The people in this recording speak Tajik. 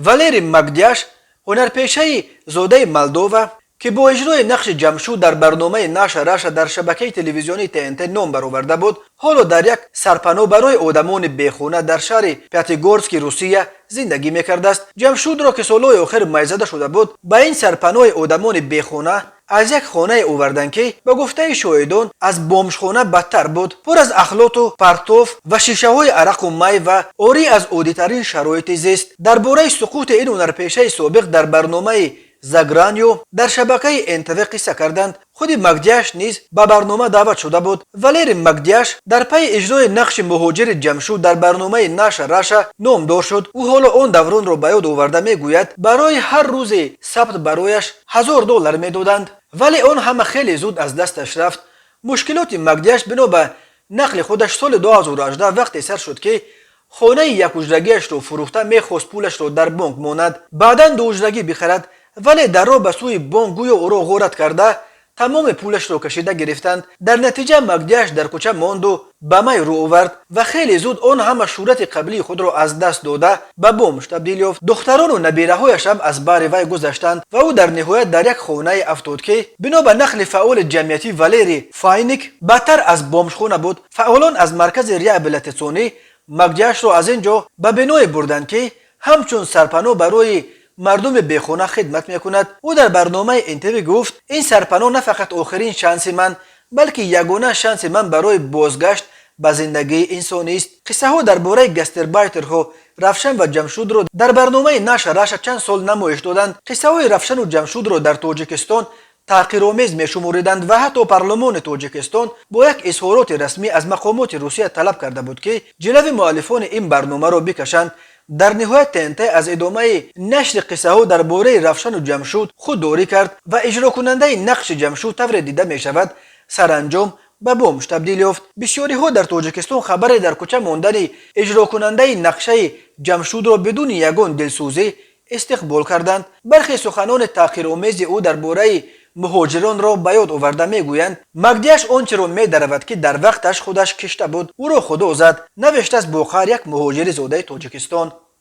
Валерий Магдяш, ҳунарпешаи зодаи Молдова, ки бо иҷрои нақши Ҷамшуд дар барномаи «Наша Раша» дар шабакаи телевизионии ТНТ ном бароварда буд, ҳоло дар як сарпаноҳ барои одамони бехона дар шаҳри Пятигорски Русия зиндагӣ мекардааст. Ҷамшудро, ки солҳои охир майзада шуда буд, ба ин сарпаноҳи одамони бехона аз як хонае оварданд, ки ба гуфтаи шоҳидон аз бомжхона бадтар буд, пур аз ахлоту партов ва шишаҳои арақу май ва орӣ аз оддитарин шароити зист. Дар бораи суқути ин ҳунарпешаи собиқ дар барномаи «За гранью» дар шабакаи НТВ қисса карданд. Худи Магдяш низ ба барнома даъват шуда буд. Валерий Магдяш дар пайи иҷрои нақши муҳоҷири Ҷамшуд дар барномаи «Наша Раша» номдор шуд. Ӯ ҳоло он давронро ба ёд оварда мегӯяд, барои ҳар рӯзи сабт барояш 1000 доллар медоданд, вале он ҳама хеле зуд аз дасташ рафт. Мушкилоти Магдяш, бино ба нақли худаш, соли 2018 вақте сар шуд, ки хонаи якҳуҷрагиашро фурӯхта, мехост пулашро дар бонк монад, баъдан дуҳуҷрагӣ бихарад, вале дар роҳ ба сӯи бонк гӯё ӯро ғорат карда, тамоми пулашро кашида гирифтанд. Дар натиҷа Магдяш дар кӯча монду ба май рӯ овард ва хеле зуд он ҳама шӯҳрати қаблии худро аз даст дода, ба бомж табдил ёфт. Духтарону набираҳояш ҳам аз бари вай гузаштанд ва ӯ дар ниҳоят дар як хонае афтод, ки бино ба нақли фаъоли ҷамъиятӣ Валерий Файник бадтар аз бомжхона буд. Фаъолон аз маркази реабилитатсионӣ Магдяшро аз ин ҷо ба биное бурданд, ки ҳамчун сарпаноҳ барои мардуми бехона хидмат мекунад. Ӯ дар барномаи НТВ гуфт: «Ин сарпаноҳ на фақат охирин шанси ман, балки ягона шанси ман барои бозгашт ба зиндагии инсонист». Қиссаҳо дар бораи гастарбайтерҳо Равшан ва Ҷамшудро дар барномаи «Наша Раша» чанд сол намоиш доданд. Қиссаҳои Равшану Ҷамшудро дар Тоҷикистон таҳқиромез мешумориданд ва ҳатто парлумони Тоҷикистон бо як изҳороти расмӣ аз мақомоти Русия талаб карда буд, ки ҷилави муаллифони ин барномаро бикашанд. Дар ниҳоят ТНТ аз идомаи нашри қиссаҳо дар бораи Равшану Ҷамшуд худдорӣ кард ва иҷрокунандаи нақши Ҷамшуд, тавре дида мешавад, саранҷом ба бомж табдил ёфт. Бисёриҳо дар Тоҷикистон хабаре дар кӯча мондани иҷрокунандаи нақшаи Ҷамшудро бидуни ягон дилсӯзӣ истиқбол карданд. Бархе суханони таҳқиромези ӯ дар бораи муҳоҷиронро ба ёд оварда мегӯянд, Магдяш он чиро медаравад, ки дар вақташ худаш кишта буд, ӯро Худо зад, навиштааст Боқар, як муҳоҷири зодаи Тоҷикистон.